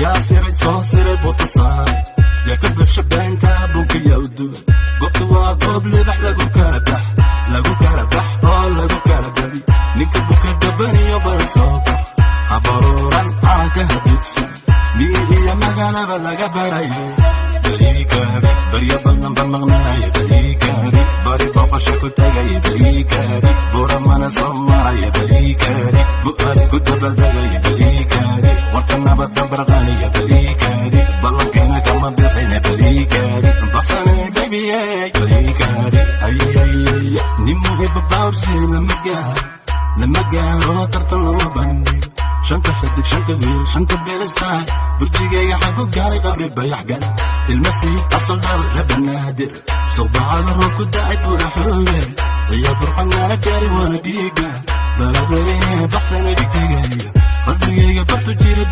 Yaa siray, soo siray, buta saaray? Yaa ka buxsha beenta bunka yaa u duway? Goobta waa goob libax lagu kala bax, lagu kala bax oo lagu kala gabi. Ninka buka gabaniyo bal soo bax, habaruuran calanka hadugsan, miyi iyo magaalaba laga barayo. Beriikaadi, baryo badan ban maqnaaya. Beriikaadi, bari boqosha ku tagaya. Beriikaadi, buramana soo maraya. Beriikaadi, bu'aal ku dabaldegaya. Beriikaadi, warka nabadda barqaniya. Beriikaadi, ballankeena kama bixina. Beriikaadi, baxsane baby, beriikaadi. Ayayaya, nin muhiba bawrsi lama gaaro, lama gaaro, tartan lama bandhigo. Shanta xidig, shanta wiil, shanta beelistaay, burjigayga xagu gaaray, qabri bayax gal, ilmasii asal dhal rabanaadir, suqbacada roob ku da'ay, buura xooge iyo burqanaana gaari, waana dhiiga baladweyne, baxsana dhigtigaya, qalbigayga bartu jira.